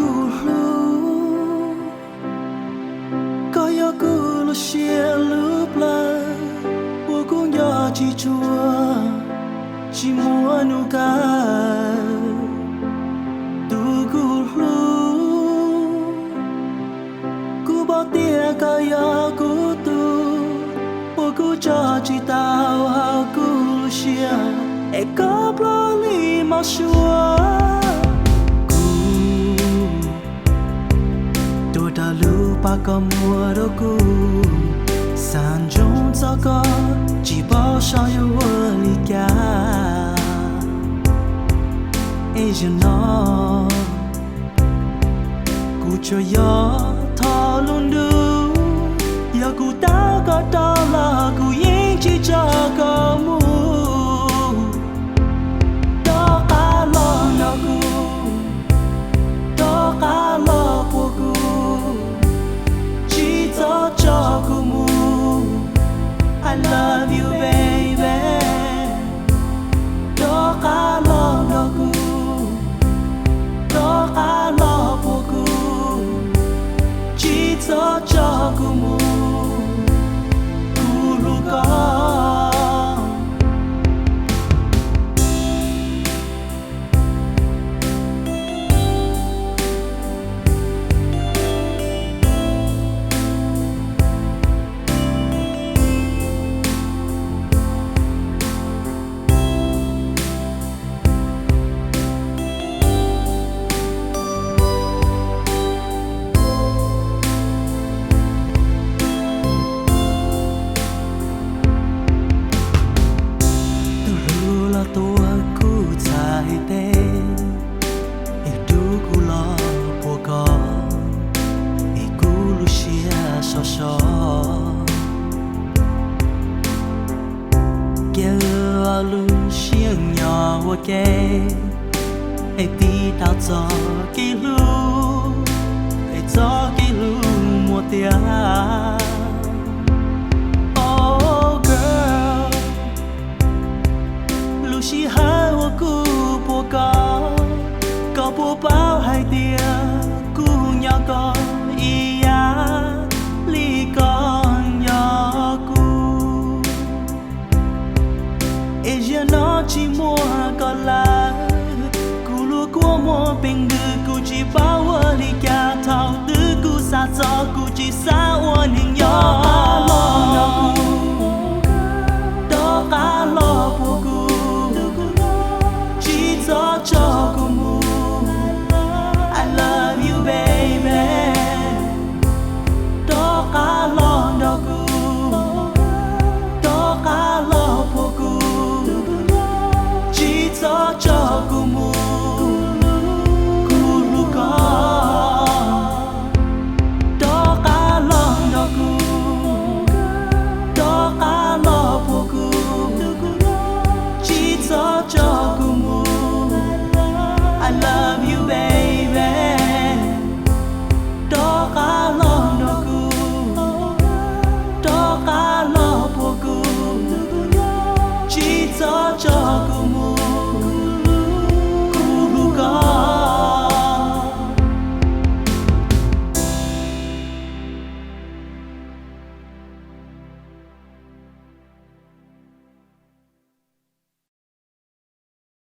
Kuv hlub, koj yog kuv lub siab lub plawv uas kuv nco tsis tshua, tsis muaj hnub kawg. Tus kuv hlub, kuv paub tias koj yog kuv tus uas kuv tso tsis tau hauv kuv lub siab, es koj ploj li mos suav. Kuv tuav rawv lub paj koj muag rau kuv, xav ntsoov txog koj tsis paub saib yuav ua li cas. Es zaum no kuv tsuas yog thov lub ntuj, yog kuv tau koj rov los kuv yeej tsis tso koj mus. Rov qab los nrog kuv, rov qab los puag kuv, tsis txhob tso kuv mus. I love you, baby. Rov qab los nrog kuv, rov qab los puag kuv, tsis txhob tso kuv mus. Kuv hlub koj. Tus hlub los tuav kuv txhais tes, es rub kuv los puag koj, es kuv lub siab sov so. Cia lub siab nyob ua ke, es tiv tauj txoj kev hlub, es txoj kev hlub muaj tiag. Oh girl, lub sij hawm uas kuv puag koj, koj puas paub hais tias kuv nyob koj ib yam li koj nyob kuv. Es zaum no tsis muaj koj lawm, kuv lub kua muag pes ntws, kuv tsis paub ua li cas. Thaum twg kuv xav txog kuv tsis xav ua